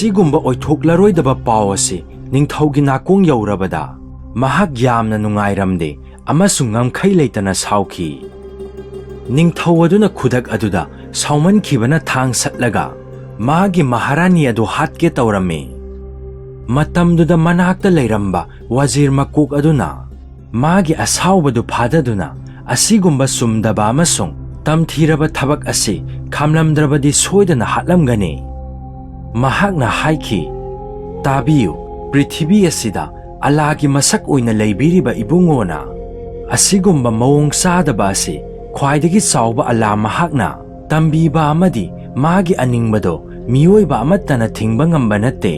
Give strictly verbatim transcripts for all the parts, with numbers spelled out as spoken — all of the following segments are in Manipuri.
ꯑꯁꯤꯒꯨꯝꯕ ꯑꯣꯏꯊꯣꯛꯂꯔꯣꯏꯗꯕ ꯄꯥꯎ ꯑꯁꯤ ꯅꯤꯡꯊꯧꯒꯤ ꯅꯥꯀꯣꯡ ꯌꯧꯔꯕꯗ, ꯃꯍꯥꯛ ꯌꯥꯝꯅ ꯅꯨꯡꯉꯥꯏꯔꯝꯗꯦ ꯑꯃꯁꯨꯡ ꯉꯝꯈꯩ ꯂꯩꯇꯅ ꯁꯥꯎꯈꯤ꯫ ꯅꯤꯡꯊꯧ ꯑꯗꯨꯅ ꯈꯨꯗꯛ ꯑꯗꯨꯗ ꯁꯥꯎꯃꯟꯈꯤꯕꯅ ꯊꯥꯡ ꯁꯠꯂꯒ ꯃꯥꯒꯤ ꯃꯍꯥꯔꯥꯅꯤ ꯑꯗꯨ ꯍꯥꯠꯀꯦ ꯇꯧꯔꯝꯃꯤ꯫ ꯃꯇꯝꯗꯨꯗ ꯃꯅꯥꯛꯇ ꯂꯩꯔꯝꯕ ꯋꯥꯖꯤꯔ ꯃꯀꯣꯛ ꯑꯗꯨꯅ ꯃꯥꯒꯤ ꯑꯁꯥꯎꯕꯗꯨ ꯐꯥꯗꯗꯨꯅ, ꯑꯁꯤꯒꯨꯝꯕ ꯆꯨꯝꯗꯕ ꯑꯃꯁꯨꯡ ꯇꯝꯊꯤꯔꯕ ꯊꯕꯛ ꯑꯁꯤ ꯈꯥꯝꯂꯝꯗ꯭ꯔꯕꯗꯤ ꯁꯣꯏꯗꯅ ꯍꯥꯠꯂꯝꯒꯅꯤ꯫ ꯃꯍꯥꯛꯅ ꯍꯥꯏꯈꯤ, "ꯇꯥꯕꯤꯌꯨ, ꯄ꯭ꯔꯤꯊꯤꯕꯤ ꯑꯁꯤꯗ ꯑꯂꯥꯒꯤ ꯃꯁꯛ ꯑꯣꯏꯅ ꯂꯩꯕꯤꯔꯤꯕ ꯏꯕꯨꯡꯉꯣꯅ ꯑꯁꯤꯒꯨꯝꯕ ꯃꯑꯣꯡ ꯆꯥꯗꯕ ꯑꯁꯤ ꯈ꯭ꯋꯥꯏꯗꯒꯤ ꯆꯥꯎꯕ ꯑꯂꯥ ꯃꯍꯥꯛꯅ ꯇꯝꯕꯤꯕ ꯑꯃꯗꯤ ꯃꯥꯒꯤ ꯑꯅꯤꯡꯕꯗꯣ ꯃꯤꯑꯣꯏꯕ ꯑꯃꯠꯇꯅ ꯊꯤꯡꯕ ꯉꯝꯕ ꯅꯠꯇꯦ꯫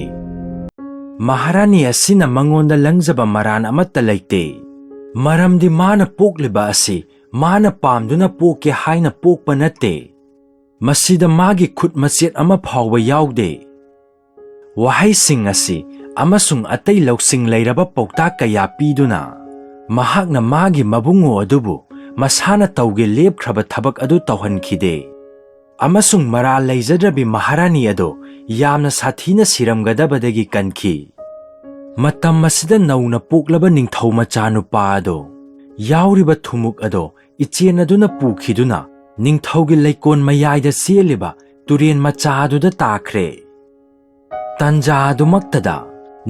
ꯃꯍꯥꯔꯥꯅꯤ ꯑꯁꯤꯅ ꯃꯉꯣꯟꯗ ꯂꯪꯖꯕ ꯃꯔꯥꯟ ꯑꯃꯠꯇ ꯂꯩꯇꯦ, ꯃꯔꯝꯗꯤ ꯃꯥꯅ ꯄꯣꯛꯂꯤꯕ ꯑꯁꯤ ꯃꯥꯅ ꯄꯥꯝꯗꯨꯅ ꯄꯣꯛꯀꯦ ꯍꯥꯏꯅ ꯄꯣꯛꯄ ꯅꯠꯇꯦ꯫ ꯃꯁꯤꯗ ꯃꯥꯒꯤ ꯈꯨꯠ ꯃꯆꯦꯠ ꯑꯃ ꯐꯥꯎꯕ ꯌꯥꯎꯗꯦ"꯫ ꯋꯥꯍꯩꯁꯤꯡ ꯑꯁꯤ ꯑꯃꯁꯨꯡ ꯑꯇꯩ ꯂꯧꯁꯤꯡ ꯂꯩꯔꯕ ꯄꯥꯎꯇꯥꯛ ꯀꯌꯥ ꯄꯤꯗꯨꯅ, ꯃꯍꯥꯛꯅ ꯃꯥꯒꯤ ꯃꯕꯨꯡꯉꯣ ꯑꯗꯨꯕꯨ ꯃꯁꯥꯅ ꯇꯧꯒꯦ ꯂꯦꯞꯈ꯭ꯔꯕ ꯊꯕꯛ ꯑꯗꯨ ꯇꯧꯍꯟꯈꯤꯗꯦ, ꯑꯃꯁꯨꯡ ꯃꯔꯥꯜ ꯂꯩꯖꯗ꯭ꯔꯕꯤ ꯃꯍꯥꯔꯥꯅꯤ ꯑꯗꯨ ꯌꯥꯝꯅ ꯁꯥꯊꯤꯅ ꯁꯤꯔꯝꯒꯗꯕꯗꯒꯤ ꯀꯟꯈꯤ꯫ ꯃꯇꯝ ꯑꯁꯤꯗ ꯅꯧꯅ ꯄꯣꯛꯂꯕ ꯅꯤꯡꯊꯧ ꯃꯆꯥꯅꯨꯄꯥ ꯑꯗꯨ ꯌꯥꯎꯔꯤꯕ ꯊꯨꯝꯃꯨꯛ ꯑꯗꯨ ꯏꯆꯦꯟ ꯑꯗꯨꯅ ꯄꯨꯈꯤꯗꯨꯅ ꯅꯤꯡꯊꯧꯒꯤ ꯂꯩꯀꯣꯜ ꯃꯌꯥꯏꯗ ꯆꯦꯜꯂꯤꯕ ꯇꯨꯔꯦꯟ ꯃꯆꯥ ꯑꯗꯨꯗ ꯇꯥꯈ꯭ꯔꯦ꯫ ꯇꯟꯖꯥ ꯑꯗꯨꯃꯛꯇꯗ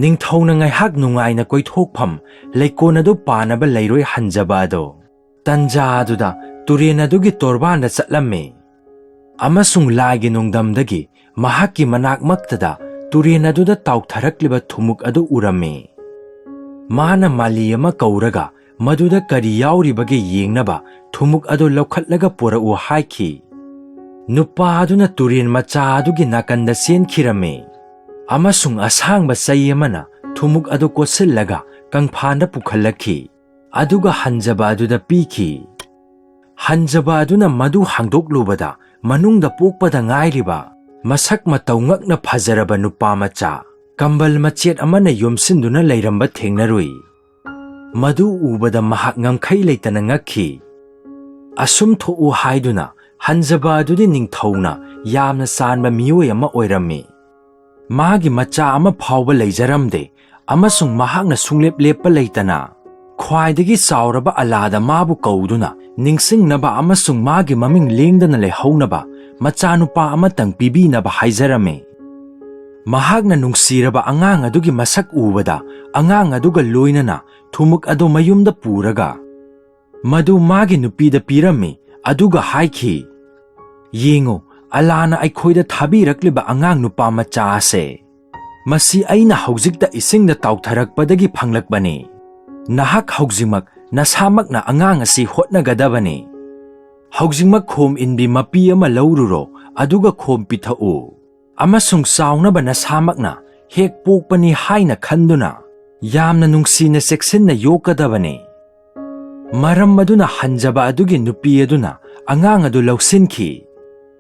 ꯅꯤꯡꯊꯧꯅ ꯉꯥꯏꯍꯥꯛ ꯅꯨꯡꯉꯥꯏꯅ ꯀꯣꯏꯊꯣꯛꯐꯝ ꯂꯩꯀꯣꯜ ꯑꯗꯨ ꯄꯥꯅꯕ ꯂꯩꯔꯣꯏ ꯍꯟꯖꯕ ꯑꯗꯨ ꯇꯟꯖꯥ ꯑꯗꯨꯗ ꯇꯨꯔꯦꯟ ꯑꯗꯨꯒꯤ ꯇꯣꯔꯕꯥꯟꯗ ꯆꯠꯂꯝꯃꯤ, ꯑꯃꯁꯨꯡ ꯂꯥꯏꯒꯤ ꯅꯣꯡꯗꯝꯗꯒꯤ ꯃꯍꯥꯛꯀꯤ ꯃꯅꯥꯛꯃꯛꯇꯗ ꯇꯨꯔꯦꯟ ꯑꯗꯨꯗ ꯇꯥꯎꯊꯔꯛꯂꯤꯕ ꯊꯨꯝꯃꯨꯛ ꯑꯗꯨ ꯎꯔꯝꯃꯤ꯫ ꯃꯥꯅ ꯃꯥꯂꯤ ꯑꯃ ꯀꯧꯔꯒ ꯃꯗꯨꯗ ꯀꯔꯤ ꯌꯥꯎꯔꯤꯕꯒꯦ ꯌꯦꯡꯅꯕ ꯊꯨꯝꯃꯨꯛ ꯑꯗꯨ ꯂꯧꯈꯠꯂꯒ ꯄꯨꯔꯛꯎ ꯍꯥꯏꯈꯤ꯫ ꯅꯨꯄꯥ ꯑꯗꯨꯅ ꯇꯨꯔꯦꯟ ꯃꯆꯥ ꯑꯗꯨꯒꯤ ꯅꯥꯀꯟꯗ ꯆꯦꯟꯈꯤꯔꯝꯃꯤ, ꯑꯃꯁꯨꯡ ꯑꯁꯥꯡꯕ ꯆꯩ ꯑꯃꯅ ꯊꯨꯝꯃꯨꯛ ꯑꯗꯨ ꯀꯣꯠꯁꯤꯜꯂꯒ ꯀꯪꯐꯥꯟꯗ ꯄꯨꯈꯠꯂꯛꯈꯤ, ꯑꯗꯨꯒ ꯍꯟꯖꯕ ꯑꯗꯨꯗ ꯄꯤꯈꯤ꯫ ꯍꯟꯖꯕ ꯑꯗꯨꯅ ꯃꯗꯨ ꯍꯥꯡꯗꯣꯛꯂꯨꯕꯗ, ꯃꯅꯨꯡꯗ ꯄꯣꯛꯄꯗ ꯉꯥꯏꯔꯤꯕ, ꯃꯁꯛ ꯃꯇꯧ ꯉꯛꯅ ꯐꯖꯔꯕ ꯅꯨꯄꯥ ꯃꯆꯥ, ꯀꯝꯕꯜ ꯃꯆꯦꯠ ꯑꯃꯅ ꯌꯣꯝꯁꯤꯟꯗꯨꯅ ꯂꯩꯔꯝꯕ ꯊꯦꯡꯅꯔꯨꯏ꯫ ꯃꯗꯨ ꯎꯕꯗ ꯃꯍꯥꯛ ꯉꯝꯈꯩ ꯂꯩꯇꯅ ꯉꯛꯈꯤ꯫ ꯑꯁꯨꯝ ꯊꯣꯛꯎ ꯍꯥꯏꯗꯨꯅ ꯍꯟꯖꯕ ꯑꯗꯨꯗꯤ ꯅꯤꯡꯊꯧꯅ ꯌꯥꯝꯅ ꯆꯥꯟꯕ ꯃꯤꯑꯣꯏ ꯑꯃ ꯑꯣꯏꯔꯝꯃꯤ꯫ ꯃꯍꯥꯛꯀꯤ ꯃꯆꯥ ꯑꯃ ꯐꯥꯎꯕ ꯂꯩꯖꯔꯝꯗꯦ, ꯑꯃꯁꯨꯡ ꯃꯍꯥꯛꯅ ꯁꯨꯡꯂꯦꯞ ꯂꯦꯞꯄ ꯂꯩꯇꯅ ꯈ꯭ꯋꯥꯏꯗꯒꯤ ꯆꯥꯎꯔꯕ ꯑꯜꯂꯥꯗ ꯃꯥꯕꯨ ꯀꯧꯗꯨꯅ ꯅꯤꯡꯁꯤꯡꯅꯕ ꯑꯃꯁꯨꯡ ꯃꯥꯒꯤ ꯃꯃꯤꯡ ꯂꯦꯡꯗꯅ ꯂꯩꯍꯧꯅꯕ ꯃꯆꯥꯅꯨꯄꯥ ꯑꯃꯇꯪ ꯄꯤꯕꯤꯅꯕ ꯍꯥꯏꯖꯔꯝꯃꯤ꯫ ꯃꯍꯥꯛꯅ ꯅꯨꯡꯁꯤꯔꯕ ꯑꯉꯥꯡ ꯑꯗꯨꯒꯤ ꯃꯁꯛ ꯎꯕꯗ, ꯑꯉꯥꯡ ꯑꯗꯨꯒ ꯂꯣꯏꯅꯅ ꯊꯨꯃꯨꯛ ꯑꯗꯨ ꯃꯌꯨꯝꯗ ꯄꯨꯔꯒ ꯃꯗꯨ ꯃꯥꯒꯤ ꯅꯨꯄꯤꯗ ꯄꯤꯔꯝꯃꯤ, ꯑꯗꯨꯒ ꯍꯥꯏꯈꯤ, "ꯌꯦꯡꯉꯨ, ꯑꯜꯂꯥꯅ ꯑꯩꯈꯣꯏꯗ ꯊꯥꯕꯤꯔꯛꯂꯤꯕ ꯑꯉꯥꯡ ꯅꯨꯄꯥ ꯃꯆꯥ ꯑꯁꯦ꯫ ꯃꯁꯤ ꯑꯩꯅ ꯍꯧꯖꯤꯛꯇ ꯏꯁꯤꯡꯗ ꯇꯥꯎꯊꯔꯛꯄꯗꯒꯤ ꯐꯪꯂꯛꯄꯅꯤ꯫ ꯅꯍꯥꯛ ꯍꯧꯖꯤꯛꯃꯛ ꯅꯁꯥꯃꯛꯅ ꯑꯉꯥꯡ ꯑꯁꯤ ꯍꯣꯠꯅꯒꯗꯕꯅꯤ꯫ ꯍꯧꯖꯤꯛꯃꯛ ꯈꯣꯝ ꯏꯟꯕꯤ ꯃꯄꯤ ꯑꯃ ꯂꯧꯔꯨꯔꯣ, ꯑꯗꯨꯒ ꯈꯣꯝ ꯄꯤꯊꯛꯎ, ꯑꯃꯁꯨꯡ ꯆꯥꯎꯅꯕ ꯅꯁꯥꯃꯛꯅ ꯍꯦꯛ ꯄꯣꯛꯄꯅꯤ ꯍꯥꯏꯅ ꯈꯟꯗꯨꯅ ꯌꯥꯝꯅ ꯅꯨꯡꯁꯤꯅ ꯆꯦꯛꯁꯤꯟꯅ ꯌꯣꯛꯀꯗꯕꯅꯤ"꯫ ꯃꯔꯝ ꯑꯗꯨꯅ ꯍꯟꯖꯕ ꯑꯗꯨꯒꯤ ꯅꯨꯄꯤ ꯑꯗꯨꯅ ꯑꯉꯥꯡ ꯑꯗꯨ ꯂꯧꯁꯤꯟꯈꯤ,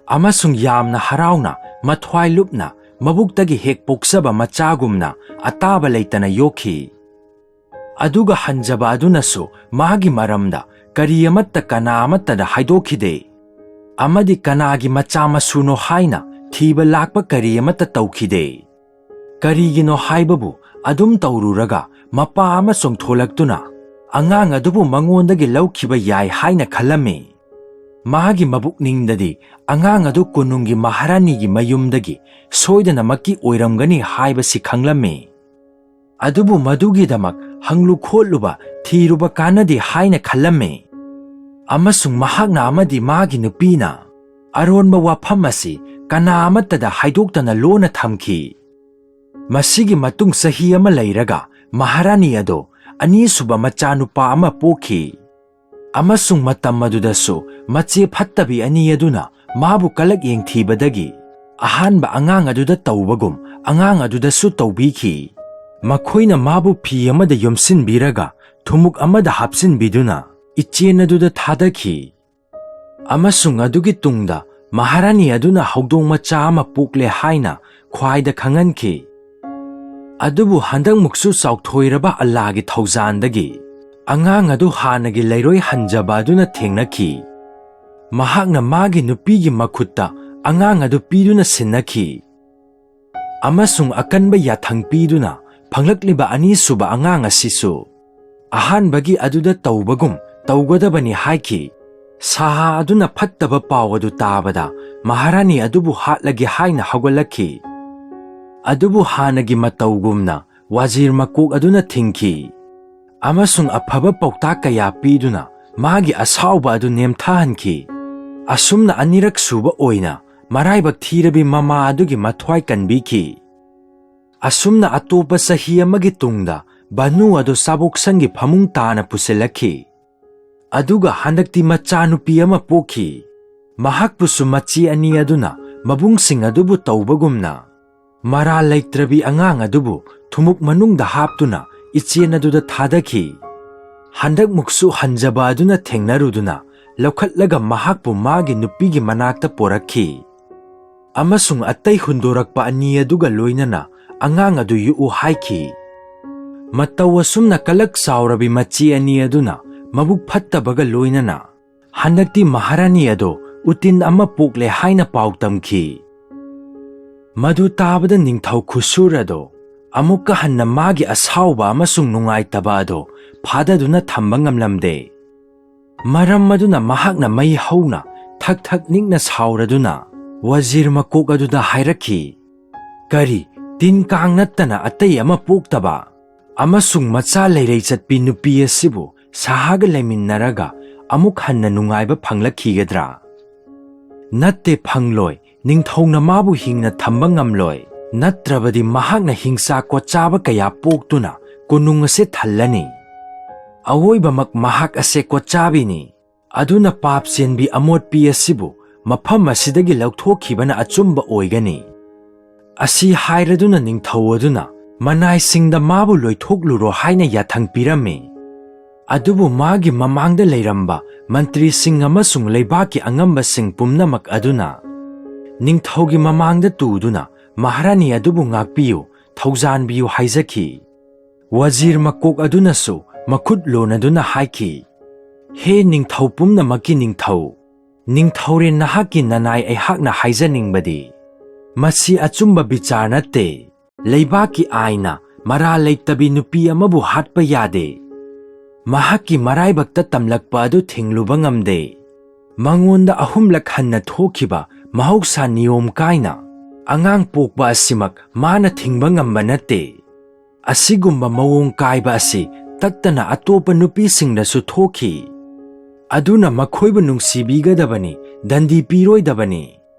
ꯑꯃꯁꯨꯡ ꯌꯥꯝꯅ ꯍꯔꯥꯎꯅ ꯃꯊ꯭ꯋꯥꯏ ꯂꯨꯞꯅ ꯃꯕꯨꯛꯇꯒꯤ ꯍꯦꯛ ꯄꯣꯛꯆꯕ ꯃꯆꯥꯒꯨꯝꯅ ꯑꯇꯥꯕ ꯂꯩꯇꯅ ꯌꯣꯛꯈꯤ꯫ ꯑꯗꯨꯒ ꯍꯟꯖꯕ ꯑꯗꯨꯅꯁꯨ ꯃꯥꯒꯤ ꯃꯔꯝꯗ ꯀꯔꯤ ꯑꯃꯠꯇ ꯀꯅꯥ ꯑꯃꯠꯇꯗ ꯍꯥꯏꯗꯣꯛꯈꯤꯗꯦ, ꯑꯃꯗꯤ ꯀꯅꯥꯒꯤ ꯃꯆꯥ ꯃꯁꯨꯅꯣ ꯍꯥꯏꯅ ꯊꯤꯕ ꯂꯥꯛꯄ ꯀꯔꯤ ꯑꯃꯠꯇ ꯇꯧꯈꯤꯗꯦ꯫ ꯀꯔꯤꯒꯤꯅꯣ ꯍꯥꯏꯕꯕꯨ, ꯑꯗꯨꯝ ꯇꯧꯔꯨꯔꯒ ꯃꯄꯥ ꯑꯃ ꯆꯣꯡꯊꯣꯂꯛꯇꯨꯅ ꯑꯉꯥꯡ ꯑꯗꯨꯕꯨ ꯃꯉꯣꯟꯗꯒꯤ ꯂꯧꯈꯤꯕ ꯌꯥꯏ ꯍꯥꯏꯅ ꯈꯜꯂꯝꯃꯤ꯫ ꯃꯥꯒꯤ ꯃꯕꯨꯛꯅꯤꯡꯗꯗꯤ ꯑꯉꯥꯡ ꯑꯗꯨ ꯀꯣꯅꯨꯡꯒꯤ ꯃꯍꯥꯔꯥꯅꯤꯒꯤ ꯃꯌꯨꯝꯗꯒꯤ ꯁꯣꯏꯗꯅꯃꯛꯀꯤ ꯑꯣꯏꯔꯝꯒꯅꯤ ꯍꯥꯏꯕꯁꯤ ꯈꯪꯂꯝꯃꯤ꯫ ꯑꯗꯨꯕꯨ ꯃꯗꯨꯒꯤꯗꯃꯛ ꯍꯪꯂꯨ ꯈꯣꯠꯂꯨꯕ, ꯊꯤꯔꯨꯕ ꯀꯥꯟꯅꯗꯦ ꯍꯥꯏꯅ ꯈꯜꯂꯝꯃꯤ꯫ ꯑꯃꯁꯨꯡ ꯃꯍꯥꯛꯅ ꯑꯃꯗꯤ ꯃꯥꯒꯤ ꯅꯨꯄꯤꯅ ꯑꯔꯣꯟꯕ ꯋꯥꯐꯝ ꯑꯁꯤ ꯀꯅꯥ ꯑꯃꯠꯇꯗ ꯍꯥꯏꯗꯣꯛꯇꯅ ꯂꯣꯟꯅ ꯊꯝꯈꯤ꯫ ꯃꯁꯤꯒꯤ ꯃꯇꯨꯡ ꯆꯍꯤ ꯑꯃ ꯂꯩꯔꯒ ꯃꯍꯥꯔꯥꯅꯤ ꯑꯗꯣ ꯑꯅꯤꯁꯨꯕ ꯃꯆꯥꯅꯨꯄꯥ ꯑꯃ ꯄꯣꯛꯈꯤ꯫ ꯑꯃꯁꯨꯡ ꯃꯇꯝ ꯑꯗꯨꯗꯁꯨ ꯃꯆꯦ ꯐꯠꯇꯕꯤ ꯑꯅꯤ ꯑꯗꯨꯅ ꯃꯥꯕꯨ ꯀꯂꯛ ꯌꯦꯡꯊꯤꯕꯗꯒꯤ ꯑꯍꯥꯟꯕ ꯑꯉꯥꯡ ꯑꯗꯨꯗ ꯇꯧꯕꯒꯨꯝ ꯑꯉꯥꯡ ꯑꯗꯨꯗꯁꯨ ꯇꯧꯕꯤꯈꯤ꯫ ꯃꯈꯣꯏꯅ ꯃꯥꯕꯨ ꯐꯤ ꯑꯃꯗ ꯌꯣꯝꯁꯤꯟꯕꯤꯔꯒ ꯊꯨꯃꯨꯛ ꯑꯃꯗ ꯍꯥꯞꯆꯤꯟꯕꯤꯗꯨꯅ ꯏꯆꯦꯜ ꯑꯗꯨꯗ ꯊꯥꯗꯈꯤ꯫ ꯑꯃꯁꯨꯡ ꯑꯗꯨꯒꯤ ꯇꯨꯡꯗ ꯃꯍꯥꯔꯥꯅꯤ ꯑꯗꯨꯅ ꯍꯧꯗꯣꯡ ꯃꯆꯥ ꯑꯃ ꯄꯣꯛꯂꯦ ꯍꯥꯏꯅ ꯈ꯭ꯋꯥꯏꯗ ꯈꯪꯍꯟꯈꯤ꯫ ꯑꯗꯨꯕꯨ ꯍꯟꯗꯛꯃꯨꯛꯁꯨ ꯆꯥꯎꯊꯣꯏꯔꯕ ꯑꯜꯂꯥꯒꯤ ꯊꯧꯖꯥꯟꯗꯒꯤ ꯑꯉꯥꯡ ꯑꯗꯨ ꯍꯥꯟꯅꯒꯤ ꯂꯩꯔꯣꯏ ꯍꯟꯖꯕ ꯑꯗꯨꯅ ꯊꯦꯡꯅꯈꯤ꯫ ꯃꯍꯥꯛꯅ ꯃꯥꯒꯤ ꯅꯨꯄꯤꯒꯤ ꯃꯈꯨꯠꯇ ꯑꯉꯥꯡ ꯑꯗꯨ ꯄꯤꯗꯨꯅ ꯁꯤꯟꯅꯈꯤ꯫ ꯑꯃꯁꯨꯡ ꯑꯀꯟꯕ ꯌꯥꯊꯪ ꯄꯤꯗꯨꯅ ꯐꯪꯂꯛꯂꯤꯕ ꯑꯅꯤꯁꯨꯕ ꯑꯉꯥꯡ ꯑꯁꯤꯁꯨ ꯑꯍꯥꯟꯕꯒꯤ ꯑꯗꯨꯗ ꯇꯧꯕꯒꯨꯝ ꯇꯧꯒꯗꯕꯅꯤ ꯍꯥꯏꯈꯤ꯫ ꯁꯥꯍꯥ ꯑꯗꯨꯅ ꯐꯠꯇꯕ ꯄꯥꯎ ꯑꯗꯨ ꯇꯥꯕꯗ ꯃꯍꯥꯔꯥꯅꯤ ꯑꯗꯨꯕꯨ ꯍꯥꯠꯂꯒꯦ ꯍꯥꯏꯅ ꯍꯧꯒꯠꯂꯛꯈꯤ꯫ ꯑꯗꯨꯕꯨ ꯍꯥꯟꯅꯒꯤ ꯃꯇꯧꯒꯨꯝꯅ ꯋꯥꯖꯤꯔ ꯃꯀꯣꯛ ꯑꯗꯨꯅ ꯊꯤꯡꯈꯤ ꯑꯃꯁꯨꯡ ꯑꯐꯕ ꯄꯥꯎꯇꯥꯛ ꯀꯌꯥ ꯄꯤꯗꯨꯅ ꯃꯥꯒꯤ ꯑꯁꯥꯎꯕ ꯑꯗꯨ ꯅꯦꯝꯊꯍꯟꯈꯤ꯫ ꯑꯁꯨꯝꯅ ꯑꯅꯤꯔꯛ ꯁꯨꯕ ꯑꯣꯏꯅ ꯃꯔꯥꯏꯕꯛ ꯊꯤꯔꯕꯤ ꯃꯃꯥ ꯑꯗꯨꯒꯤ ꯃꯊ꯭ꯋꯥꯏ ꯀꯟꯕꯤꯈꯤ꯫ ꯑꯁꯨꯝꯅ ꯑꯇꯣꯞꯄ ꯆꯍꯤ ꯑꯃꯒꯤ ꯇꯨꯡꯗ ꯕꯥꯅꯨ ꯑꯗꯨ ꯆꯥꯕꯣꯛꯁꯪꯒꯤ ꯐꯃꯨꯡ ꯇꯥꯅ ꯄꯨꯁꯤꯜꯂꯛꯈꯤ꯫ ꯑꯗꯨꯒ ꯍꯟꯗꯛꯇꯤ ꯃꯆꯥꯅꯨꯄꯤ ꯑꯃ ꯄꯣꯛꯈꯤ꯫ ꯃꯍꯥꯛꯄꯨꯁꯨ ꯃꯆꯦ ꯑꯅꯤ ꯑꯗꯨꯅ ꯃꯕꯨꯡꯁꯤꯡ ꯑꯗꯨꯕꯨ ꯇꯧꯕꯒꯨꯝꯅ ꯃꯔꯥꯜ ꯂꯩꯇ꯭ꯔꯕꯤ ꯑꯉꯥꯡ ꯑꯗꯨꯕꯨ ꯊꯨꯃꯨꯛ ꯃꯅꯨꯡꯗ ꯍꯥꯞꯇꯨꯅ ꯏꯆꯦꯜ ꯑꯗꯨꯗ ꯊꯥꯗꯈꯤ꯫ ꯍꯟꯗꯛꯃꯨꯛꯁꯨ ꯍꯟꯖꯕ ꯑꯗꯨꯅ ꯊꯦꯡꯅꯔꯨꯗꯨꯅ ꯂꯧꯈꯠꯂꯒ ꯃꯍꯥꯛꯄꯨ ꯃꯥꯒꯤ ꯅꯨꯄꯤꯒꯤ ꯃꯅꯥꯛꯇ ꯄꯣꯔꯛꯈꯤ꯫ ꯑꯃꯁꯨꯡ ꯑꯇꯩ ꯍꯨꯟꯗꯣꯔꯛꯄ ꯑꯅꯤ ꯑꯗꯨꯒ ꯂꯣꯏꯅꯅ ꯑꯉꯥꯡ ꯑꯗꯨ ꯌꯣꯛꯎ ꯍꯥꯏꯈꯤ꯫ ꯃꯇꯧ ꯑꯁꯨꯝꯅ ꯀꯂꯛ ꯆꯥꯎꯔꯕꯤ ꯃꯆꯦ ꯑꯅꯤ ꯑꯗꯨꯅ ꯃꯕꯨꯛ ꯐꯠꯇꯕꯒ ꯂꯣꯏꯅꯅ ꯍꯟꯗꯛꯇꯤ ꯃꯍꯥꯔꯥꯅꯤ ꯑꯗꯣ ꯎꯇꯤꯟ ꯑꯃ ꯄꯣꯛꯂꯦ ꯍꯥꯏꯅ ꯄꯥꯎ ꯇꯝꯈꯤ꯫ ꯃꯗꯨ ꯇꯥꯕꯗ ꯅꯤꯡꯊꯧ ꯈꯨꯁꯨꯔ ꯑꯗꯣ ꯑꯃꯨꯛꯀ ꯍꯟꯅ ꯃꯥꯒꯤ ꯑꯁꯥꯎꯕ ꯑꯃꯁꯨꯡ ꯅꯨꯡꯉꯥꯏꯇꯕ ꯑꯗꯣ ꯐꯥꯗꯗꯨꯅ ꯊꯝꯕ ꯉꯝꯂꯝꯗꯦ꯫ ꯃꯔꯝ ꯑꯗꯨꯅ ꯃꯍꯥꯛꯅ ꯃꯩ ꯍꯧꯅ ꯊꯛ ꯊꯛ ꯅꯤꯛꯅ ꯁꯥꯎꯔꯗꯨꯅ ꯋꯥꯖꯤꯔ ꯃꯀꯣꯛ ꯑꯗꯨꯗ ꯍꯥꯏꯔꯛꯈꯤ, "ꯀꯔꯤ, ꯇꯤꯟ ꯀꯥꯡ ꯅꯠꯇꯅ ꯑꯇꯩ ꯑꯃ ꯄꯣꯛꯇꯕ ꯑꯃꯁꯨꯡ ꯃꯆꯥ ꯂꯩꯔꯩ ꯆꯠꯄꯤ ꯅꯨꯄꯤ ꯑꯁꯤꯕꯨ ꯁꯥꯍꯥꯒ ꯂꯩꯃꯤꯟꯅꯔꯒ ꯑꯃꯨꯛ ꯍꯟꯅ ꯅꯨꯡꯉꯥꯏꯕ ꯐꯪꯂꯛꯈꯤꯒꯗ꯭ꯔꯥ? ꯅꯠꯇꯦ, ꯐꯪꯂꯣꯏ꯫ ꯅꯤꯡꯊꯧꯅ ꯃꯥꯕꯨ ꯍꯤꯡꯅ ꯊꯝꯕ ꯉꯝꯂꯣꯏ꯫ ꯅꯠꯇ꯭ꯔꯕꯗꯤ ꯃꯍꯥꯛꯅ ꯍꯤꯡꯆꯥ ꯀꯣꯠꯆꯥꯕ ꯀꯌꯥ ꯄꯣꯛꯇꯨꯅ ꯀꯣꯅꯨꯡ ꯑꯁꯦ ꯊꯜꯂꯅꯤ꯫ ꯑꯋꯣꯏꯕꯃꯛ ꯃꯍꯥꯛ ꯑꯁꯦ ꯀꯣꯠꯆꯥꯕꯤꯅꯤ꯫ ꯑꯗꯨꯅ ꯄꯥꯞ ꯆꯦꯟꯕꯤ ꯑꯃꯣꯠꯄꯤ ꯑꯁꯤꯕꯨ ꯃꯐꯝ ꯑꯁꯤꯗꯒꯤ ꯂꯧꯊꯣꯛꯈꯤꯕꯅ ꯑꯆꯨꯝꯕ ꯑꯣꯏꯒꯅꯤ"꯫ ꯑꯁꯤ ꯍꯥꯏꯔꯗꯨꯅ ꯅꯤꯡꯊꯧ ꯑꯗꯨꯅ ꯃꯅꯥꯏꯁꯤꯡꯗ ꯃꯥꯕꯨ ꯂꯣꯏꯊꯣꯛꯂꯨꯔꯣ ꯍꯥꯏꯅ ꯌꯥꯊꯪ ꯄꯤꯔꯝꯃꯤ꯫ ꯑꯗꯨꯕꯨ ꯃꯥꯒꯤ ꯃꯃꯥꯡꯗ ꯂꯩꯔꯝꯕ ꯃꯟꯇ꯭ꯔꯤꯁꯤꯡ ꯑꯃꯁꯨꯡ ꯂꯩꯕꯥꯛꯀꯤ ꯑꯉꯝꯕꯁꯤꯡ ꯄꯨꯝꯅꯃꯛ ꯑꯗꯨꯅ ꯅꯤꯡꯊꯧꯒꯤ ꯃꯃꯥꯡꯗ ꯇꯨꯗꯨꯅ ꯃꯍꯥꯔꯥꯅꯤ ꯑꯗꯨꯕꯨ ꯉꯥꯛꯄꯤꯌꯨ, ꯊꯧꯖꯥꯟꯕꯤꯌꯨ ꯍꯥꯏꯖꯈꯤ꯫ ꯋꯥꯖꯤꯔ ꯃꯀꯣꯛ ꯑꯗꯨꯅꯁꯨ ꯃꯈꯨꯠ ꯂꯣꯟꯅꯗꯨꯅ ꯍꯥꯏꯈꯤ, "ꯍꯦ ꯅꯤꯡꯊꯧ ꯄꯨꯝꯅꯃꯛꯀꯤ ꯅꯤꯡꯊꯧ, ꯅꯤꯡꯊꯧꯔꯦꯜ ꯅꯍꯥꯛꯀꯤ ꯅꯅꯥꯏ ꯑꯩꯍꯥꯛꯅ ꯍꯥꯏꯖꯅꯤꯡꯕꯗꯤ, "ꯃꯁꯤ ꯑꯆꯨꯝꯕ ꯕꯤꯆꯥꯔ ꯅꯠꯇꯦ꯫ ꯂꯩꯕꯥꯛꯀꯤ ꯑꯥꯏꯟꯅ ꯃꯔꯥꯜ ꯂꯩꯇꯕꯤ ꯅꯨꯄꯤ ꯑꯃꯕꯨ ꯍꯥꯠꯄ ꯌꯥꯗꯦ꯫ ꯃꯍꯥꯛꯀꯤ ꯃꯔꯥꯏꯕꯛꯇ ꯇꯝꯂꯛꯄ ꯑꯗꯨ ꯊꯤꯡꯂꯨꯕ ꯉꯝꯗꯦ꯫ ꯃꯉꯣꯟꯗ ꯑꯍꯨꯝꯂꯛ ꯍꯟꯅ ꯊꯣꯛꯈꯤꯕ ꯃꯍꯧꯁꯥ ꯅꯤꯌꯣꯝ ꯀꯥꯏꯅ ꯑꯉꯥꯡ ꯄꯣꯛꯄ ꯑꯁꯤꯃꯛ ꯃꯥꯅ ꯊꯤꯡꯕ ꯉꯝꯕ ꯅꯠꯇꯦ꯫ ꯑꯁꯤꯒꯨꯝꯕ ꯃꯑꯣꯡ ꯀꯥꯏꯕ ꯑꯁꯤ ꯇꯠꯇꯅ ꯑꯇꯣꯞꯄ ꯅꯨꯄꯤꯁꯤꯡꯗꯁꯨ ꯊꯣꯛꯈꯤ꯫ ꯑꯗꯨꯅ ꯃꯈꯣꯏꯕꯨ ꯅꯨꯡꯁꯤꯕꯤꯒꯗꯕꯅꯤ, ꯗꯟꯗꯤ ꯄꯤꯔꯣꯏꯗꯕꯅꯤ꯫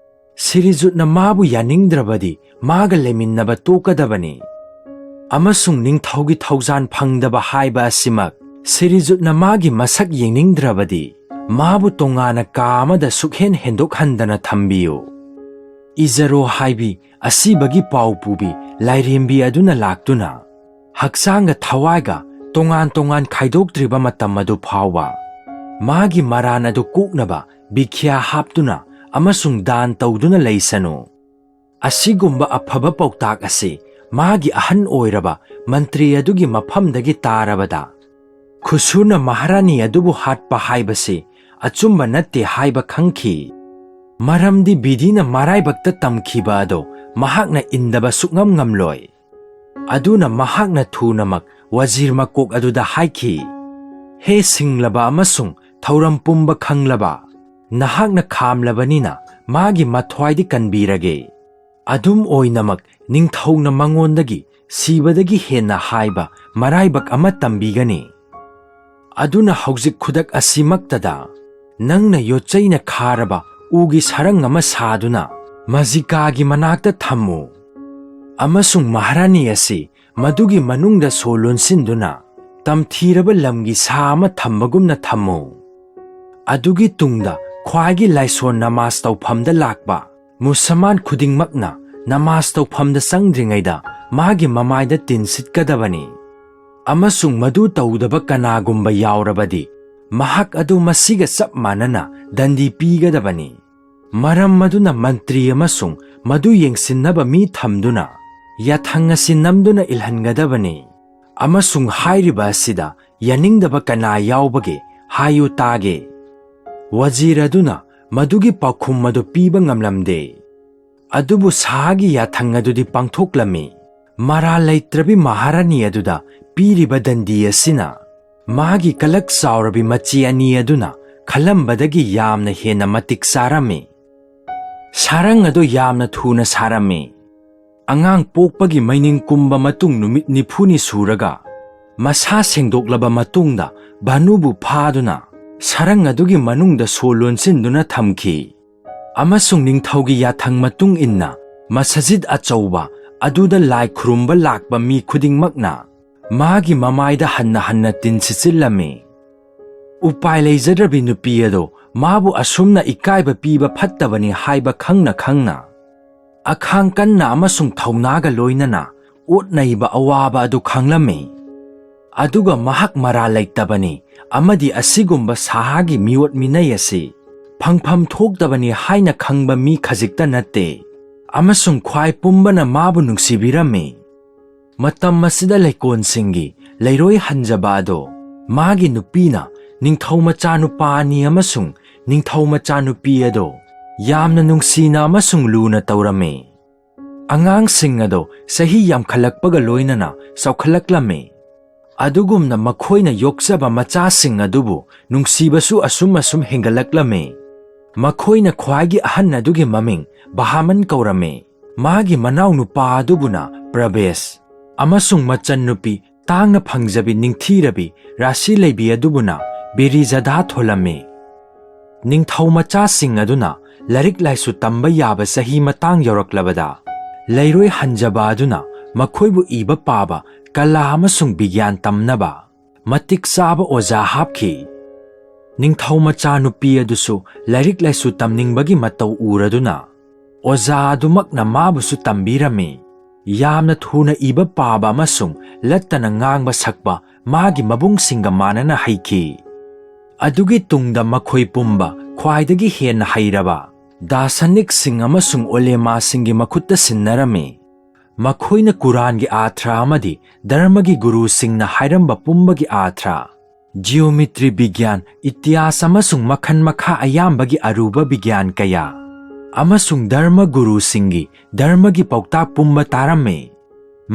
ꯁꯤꯔꯤꯖꯨꯠꯅ ꯃꯥꯕꯨ ꯌꯥꯅꯤꯡꯗ꯭ꯔꯕꯗꯤ ꯃꯥꯒ ꯂꯩꯃꯤꯟꯅꯕ ꯇꯣꯛꯀꯗꯕꯅꯤ꯫ ꯑꯃꯁꯨꯡ ꯅꯤꯡꯊꯧꯒꯤ ꯊꯧꯖꯥꯟ ꯐꯪꯗꯕ ꯍꯥꯏꯕ ꯑꯁꯤꯃꯛ ꯁꯤꯔꯤꯖꯨꯠꯅ ꯃꯥꯒꯤ ꯃꯁꯛ ꯌꯦꯡꯅꯤꯡꯗ꯭ꯔꯕꯗꯤ ꯃꯥꯕꯨ ꯇꯣꯉꯥꯟꯅ ꯀꯥ ꯑꯃꯗ ꯁꯨꯛꯍꯦꯟ ꯍꯦꯟꯗꯣꯛꯍꯟꯗꯅ ꯊꯝꯕꯤꯌꯨ"꯫ ꯏꯖꯔꯣ ꯍꯥꯏꯕꯤ ꯑꯁꯤꯕꯒꯤ ꯄꯥꯎ ꯄꯨꯕꯤ ꯂꯥꯏꯔꯦꯝꯕꯤ ꯑꯗꯨꯅ ꯂꯥꯛꯇꯨꯅ ꯍꯛꯆꯥꯡꯒ ꯊꯋꯥꯏꯒ ꯇꯣꯉꯥꯟ ꯇꯣꯉꯥꯟ ꯈꯥꯏꯗꯣꯛꯇ꯭ꯔꯤꯕ ꯃꯇꯝ ꯑꯗꯨ ꯐꯥꯎꯕ ꯃꯥꯒꯤ ꯃꯔꯥꯟ ꯑꯗꯨ ꯀꯣꯛꯅꯕ ꯕꯤꯈ꯭ꯌꯥ ꯍꯥꯞꯇꯨꯅ ꯑꯃꯁꯨꯡ ꯗꯥꯟ ꯇꯧꯗꯨꯅ ꯂꯩꯁꯅꯨ꯫ ꯑꯁꯤꯒꯨꯝꯕ ꯑꯐꯕ ꯄꯥꯎꯇꯥꯛ ꯑꯁꯤ ꯃꯥꯒꯤ ꯑꯍꯟ ꯑꯣꯏꯔꯕ ꯃꯟꯇ꯭ꯔꯤ ꯑꯗꯨꯒꯤ ꯃꯐꯝꯗꯒꯤ ꯇꯥꯔꯕꯗ, ꯈꯨꯁꯨꯔꯅ ꯃꯍꯥꯔꯥꯅꯤ ꯑꯗꯨꯕꯨ ꯍꯥꯠꯄ ꯍꯥꯏꯕꯁꯤ ꯑꯆꯨꯝꯕ ꯅꯠꯇꯦ ꯍꯥꯏꯕ ꯈꯪꯈꯤ꯫ ꯃꯔꯝꯗꯤ ꯕꯤꯙꯤꯅ ꯃꯔꯥꯏꯕꯛꯇ ꯇꯝꯈꯤꯕ ꯑꯗꯣ ꯃꯍꯥꯛꯅ ꯏꯟꯗꯕ ꯁꯨꯛꯉꯝ ꯉꯝꯂꯣꯏ꯫ ꯑꯗꯨꯅ ꯃꯍꯥꯛꯅ ꯊꯨꯅꯃꯛ ꯋꯥꯖꯤꯔ ꯃꯀꯣꯛ ꯑꯗꯨꯗ ꯍꯥꯏꯈꯤ, "ꯍꯦ ꯁꯤꯡꯂꯕ ꯑꯃꯁꯨꯡ ꯊꯧꯔꯝ ꯄꯨꯝꯕ ꯈꯪꯂꯕ, ꯅꯍꯥꯛꯅ ꯈꯥꯝꯂꯕꯅꯤꯅ ꯃꯥꯒꯤ ꯃꯊ꯭ꯋꯥꯏꯗꯤ ꯀꯟꯕꯤꯔꯒꯦ꯫ ꯑꯗꯨꯝ ꯑꯣꯏꯅꯃꯛ ꯅꯤꯡꯊꯧꯅ ꯃꯉꯣꯟꯗꯒꯤ ꯁꯤꯕꯗꯒꯤ ꯍꯦꯟꯅ ꯍꯥꯏꯕ ꯃꯔꯥꯏꯕꯛ ꯑꯃ ꯇꯝꯕꯤꯒꯅꯤ꯫ ꯑꯗꯨꯅ ꯍꯧꯖꯤꯛ ꯈꯨꯗꯛ ꯑꯁꯤꯃꯛꯇꯗ ꯅꯪꯅ ꯌꯣꯠꯆꯩꯅ ꯈꯥꯔꯕ ꯎꯒꯤ ꯁꯔꯪ ꯑꯃ ꯁꯥꯗꯨꯅ ꯃꯖꯤꯀꯥꯒꯤ ꯃꯅꯥꯛꯇ ꯊꯝꯃꯨ꯫ ꯑꯃꯁꯨꯡ ꯃꯍꯥꯔꯥꯅꯤ ꯑꯁꯤ ꯃꯗꯨꯒꯤ ꯃꯅꯨꯡꯗ ꯁꯣ ꯂꯣꯟꯁꯤꯟꯗꯨꯅ ꯇꯝꯊꯤꯔꯕ ꯂꯝꯒꯤ ꯁꯥ ꯑꯃ ꯊꯝꯕꯒꯨꯝꯅ ꯊꯝꯃꯨ꯫ ꯑꯗꯨꯒꯤ ꯇꯨꯡꯗ ꯈ꯭ꯋꯥꯏꯒꯤ ꯂꯥꯏꯁꯣꯟ ꯅꯃꯥꯖ ꯇꯧꯐꯝꯗ ꯂꯥꯛꯄ ꯃꯨꯁꯜꯃꯥꯟ ꯈꯨꯗꯤꯡꯃꯛꯅ ꯅꯃꯥꯖ ꯇꯧꯐꯝꯗ ꯆꯪꯗ꯭ꯔꯤꯉꯩꯗ ꯃꯥꯒꯤ ꯃꯃꯥꯏꯗ ꯇꯤꯟ ꯁꯤꯠꯀꯗꯕꯅꯤ꯫ ꯑꯃꯁꯨꯡ ꯃꯗꯨ ꯇꯧꯗꯕ ꯀꯅꯥꯒꯨꯝꯕ ꯌꯥꯎꯔꯕꯗꯤ ꯃꯍꯥꯛ ꯑꯗꯨ ꯃꯁꯤꯒ ꯆꯞ ꯃꯥꯟꯅꯅ ꯗꯟꯗꯤ ꯄꯤꯒꯗꯕꯅꯤ꯫ ꯃꯔꯝ ꯑꯗꯨꯅ ꯃꯟꯇ꯭ꯔꯤ ꯑꯃꯁꯨꯡ ꯃꯗꯨ ꯌꯦꯡꯁꯤꯟꯅꯕ ꯃꯤ ꯊꯝꯗꯨꯅ ꯌꯥꯊꯪ ꯑꯁꯤ ꯅꯝꯗꯨꯅ ꯏꯜꯍꯟꯒꯗꯕꯅꯤ꯫ ꯑꯃꯁꯨꯡ ꯍꯥꯏꯔꯤꯕ ꯑꯁꯤꯗ ꯌꯥꯅꯤꯡꯗꯕ ꯀꯅꯥ ꯌꯥꯎꯕꯒꯦ ꯍꯥꯏꯌꯨ ꯇꯥꯒꯦ"꯫ ꯋꯥꯖꯤꯔ ꯑꯗꯨꯅ ꯃꯗꯨꯒꯤ ꯄꯥꯎꯈꯨꯝ ꯑꯗꯨ ꯄꯤꯕ ꯉꯝꯂꯝꯗꯦ꯫ ꯑꯗꯨꯕꯨ ꯁꯍꯥꯒꯤ ꯌꯥꯊꯪ ꯑꯗꯨꯗꯤ ꯄꯥꯡꯊꯣꯛꯂꯝꯃꯤ꯫ ꯃꯔꯥꯜ ꯂꯩꯇ꯭ꯔꯕꯤ ꯃꯍꯥꯔꯥꯅꯤ ꯑꯗꯨꯗ ꯄꯤꯔꯤꯕ ꯗꯟꯗꯤ ꯑꯁꯤꯅ ꯃꯥꯒꯤ ꯀꯂꯛ ꯆꯥꯎꯔꯕꯤ ꯃꯆꯦ ꯑꯅꯤ ꯑꯗꯨꯅ ꯈꯜꯂꯝꯕꯗꯒꯤ ꯌꯥꯝꯅ ꯍꯦꯟꯅ ꯃꯇꯤꯛ ꯆꯥꯔꯝꯃꯤ꯫ ꯁꯥꯔꯪ ꯑꯗꯨ ꯌꯥꯝꯅ ꯊꯨꯅ ꯁꯥꯔꯝꯃꯤ꯫ ꯑꯉꯥꯡ ꯄꯣꯛꯄꯒꯤ ꯃꯩꯅꯤꯡ ꯀꯨꯝꯕ ꯃꯇꯨꯡ ꯅꯨꯃꯤꯠ ꯅꯤꯐꯨꯅꯤ ꯁꯨꯔꯒ ꯃꯁꯥ ꯁꯦꯡꯗꯣꯛꯂꯕ ꯃꯇꯨꯡꯗ ꯚꯥꯅꯨꯕꯨ ꯐꯥꯗꯨꯅ ꯁꯥꯔꯪ ꯑꯗꯨꯒꯤ ꯃꯅꯨꯡꯗ ꯁꯣ ꯂꯣꯟꯁꯤꯟꯗꯨꯅ ꯊꯝꯈꯤ꯫ ꯑꯃꯁꯨꯡ ꯅꯤꯡꯊꯧꯒꯤ ꯌꯥꯊꯪ ꯃꯇꯨꯡ ꯏꯟꯅ ꯃꯁꯖꯤꯗ ꯑꯆꯧꯕ ꯑꯗꯨꯗ ꯂꯥꯏ ꯈꯨꯔꯨꯝꯕ ꯂꯥꯛꯄ ꯃꯤ ꯈꯨꯗꯤꯡꯃꯛꯅ ꯃꯥꯒꯤ ꯃꯃꯥꯏꯗ ꯍꯟꯅ ꯍꯟꯅ ꯇꯤꯟ ꯁꯤꯠꯆꯤꯜꯂꯝꯃꯤ꯫ ꯎꯄꯥꯏ ꯂꯩꯖꯗ꯭ꯔꯕꯤ ꯅꯨꯄꯤ ꯑꯗꯣ ꯃꯥꯕꯨ ꯑꯁꯨꯝꯅ ꯏꯀꯥꯏꯕ ꯄꯤꯕ ꯐꯠꯇꯕꯅꯤ ꯍꯥꯏꯕ ꯈꯪꯅ ꯈꯪꯅ ꯑꯈꯥꯡ ꯀꯟꯅ ꯑꯃꯁꯨꯡ ꯊꯧꯅꯥꯒ ꯂꯣꯏꯅꯅ ꯑꯣꯠ ꯅꯩꯕ ꯑꯋꯥꯕ ꯑꯗꯨ ꯈꯪꯂꯝꯃꯤ꯫ ꯑꯗꯨꯒ ꯃꯍꯥꯛ ꯃꯔꯥꯜ ꯂꯩꯇꯕꯅꯤ ꯑꯃꯗꯤ ꯑꯁꯤꯒꯨꯝꯕ ꯁꯍꯥꯒꯤ ꯃꯤꯑꯣꯠ ꯃꯤꯅꯩ ꯑꯁꯤ ꯐꯪꯐꯝ ꯊꯣꯛꯇꯕꯅꯤ ꯍꯥꯏꯅ ꯈꯪꯕ ꯃꯤ ꯈꯖꯤꯛꯇ ꯅꯠꯇꯦ꯫ ꯑꯃꯁꯨꯡ ꯈ꯭ꯋꯥꯏ ꯄꯨꯝꯕꯅ ꯃꯥꯕꯨ ꯅꯨꯡꯁꯤꯕꯤꯔꯝꯃꯤ꯫ ꯃꯇꯝ ꯑꯁꯤꯗ ꯂꯩꯀꯣꯜꯁꯤꯡꯒꯤ ꯂꯩꯔꯣꯏ ꯍꯟꯖꯕ ꯑꯗꯣ ꯃꯥꯒꯤ ꯅꯨꯄꯤꯅ ꯅꯤꯡꯊꯧ ꯃꯆꯥ ꯅꯨꯄꯥ ꯑꯅꯤ ꯑꯃꯁꯨꯡ ꯅꯤꯡꯊꯧ ꯃꯆꯥ ꯅꯨꯄꯤ ꯑꯗꯣ ꯌꯥꯝꯅ ꯅꯨꯡꯁꯤꯅ ꯑꯃꯁꯨꯡ ꯂꯨꯅ ꯇꯧꯔꯝꯃꯤ꯫ ꯑꯉꯥꯡꯁꯤꯡ ꯑꯗꯣ ꯆꯍꯤ ꯌꯥꯝꯈꯠꯂꯛꯄꯒ ꯂꯣꯏꯅꯅ ꯆꯥꯎꯈꯠꯂꯛꯂꯝꯃꯤ꯫ ꯑꯗꯨꯒꯨꯝꯅ ꯃꯈꯣꯏꯅ ꯌꯣꯛꯆꯕ ꯃꯆꯥꯁꯤꯡ ꯑꯗꯨꯕꯨ ꯅꯨꯡꯁꯤꯕꯁꯨ ꯑꯁꯨꯝ ꯑꯁꯨꯝ ꯍꯦꯟꯒꯠꯂꯛꯂꯝꯃꯤ꯫ ꯃꯈꯣꯏꯅ ꯈ꯭ꯋꯥꯏꯒꯤ ꯑꯍꯟ ꯑꯗꯨꯒꯤ ꯃꯃꯤꯡ ꯕꯍꯥꯃꯟ ꯀꯧꯔꯝꯃꯤ꯫ ꯃꯥꯒꯤ ꯃꯅꯥꯎꯅꯨꯄꯥ ꯑꯗꯨꯕꯨꯅ ꯄ꯭ꯔꯕꯦꯁ ꯑꯃꯁꯨꯡ ꯃꯆꯟꯅꯨꯄꯤ ꯇꯥꯡꯅ ꯐꯪꯖꯕꯤ ꯅꯤꯡꯊꯤꯔꯕꯤ ꯔꯥꯁꯤ ꯂꯩꯕꯤ ꯑꯗꯨꯕꯨꯅ ꯕꯤꯔꯤꯖꯥꯗꯥ ꯊꯣꯜꯂꯝꯃꯤ꯫ ꯅꯤꯡꯊꯧ ꯃꯆꯥꯁꯤꯡ ꯑꯗꯨꯅ ꯂꯥꯏꯔꯤꯛ ꯂꯥꯏꯁꯨ ꯇꯝꯕ ꯌꯥꯕ ꯆꯍꯤ ꯃꯇꯥꯡ ꯌꯧꯔꯛꯂꯕꯗ ꯂꯩꯔꯣꯏ ꯍꯟꯖꯕ ꯑꯗꯨꯅ ꯃꯈꯣꯏꯕꯨ ꯏꯕ ꯄꯥꯕ ꯀꯂꯥ ꯑꯃꯁꯨꯡ ꯕꯤꯒ꯭ꯌꯥꯟ ꯇꯝꯅꯕ ꯃꯇꯤꯛ ꯆꯥꯕ ꯑꯣꯖꯥ ꯍꯥꯞꯈꯤ꯫ ꯅꯤꯡꯊꯧ ꯃꯆꯥ ꯅꯨꯄꯤ ꯑꯗꯨꯁꯨ ꯂꯥꯏꯔꯤꯛ ꯂꯥꯏꯁꯨ ꯇꯝꯅꯤꯡꯕꯒꯤ ꯃꯇꯧ ꯎꯔꯗꯨꯅ ꯑꯣꯖꯥ ꯑꯗꯨꯃꯛꯅ ꯃꯥꯕꯨꯁꯨ ꯇꯝꯕꯤꯔꯝꯃꯤ꯫ ꯌꯥꯝꯅ ꯊꯨꯅ ꯏꯕ ꯄꯥꯕ ꯑꯃꯁꯨꯡ ꯂꯠꯇꯅ ꯉꯥꯡꯕ ꯁꯛꯄ ꯃꯥꯒꯤ ꯃꯕꯨꯡꯁꯤꯡꯒ ꯃꯥꯟꯅꯅ ꯍꯩꯈꯤ꯫ ꯑꯗꯨꯒꯤ ꯇꯨꯡꯗ ꯃꯈꯣꯏ ꯄꯨꯝꯕ ꯈ꯭ꯋꯥꯏꯗꯒꯤ ꯍꯦꯟꯅ ꯍꯩꯔꯕ ꯗꯥꯁꯅꯤꯛꯁꯤꯡ ꯑꯃꯁꯨꯡ ꯑꯣꯂꯦꯃꯥꯁꯤꯡꯒꯤ ꯃꯈꯨꯠꯇ ꯁꯤꯟꯅꯔꯝꯃꯤ꯫ ꯃꯈꯣꯏꯅ ꯀꯨꯔꯥꯟꯒꯤ ꯑꯥꯊ꯭ꯔ ꯑꯃꯗꯤ ꯙꯔꯃꯒꯤ ꯒꯨꯔꯨꯁꯤꯡꯅ ꯍꯥꯏꯔꯝꯕ ꯄꯨꯝꯕꯒꯤ ꯑꯥꯊ꯭ꯔ, ꯖꯤꯑꯣꯃꯤꯇ꯭ꯔꯤ ꯕꯤꯒ꯭ꯌꯥꯟ, ꯏꯇꯤꯍꯥꯁ ꯑꯃꯁꯨꯡ ꯃꯈꯜ ꯃꯈꯥ ꯑꯌꯥꯝꯕꯒꯤ ꯑꯔꯨꯕ ꯕꯤꯒ꯭ꯌꯥꯟ ꯀꯌꯥ, ꯑꯃꯁꯨꯡ ꯙꯔꯃ ꯒꯨꯔꯨꯁꯤꯡꯒꯤ ꯙꯔꯃꯒꯤ ꯄꯥꯎꯇꯥꯛ ꯄꯨꯝꯕ ꯇꯥꯔꯝꯃꯤ꯫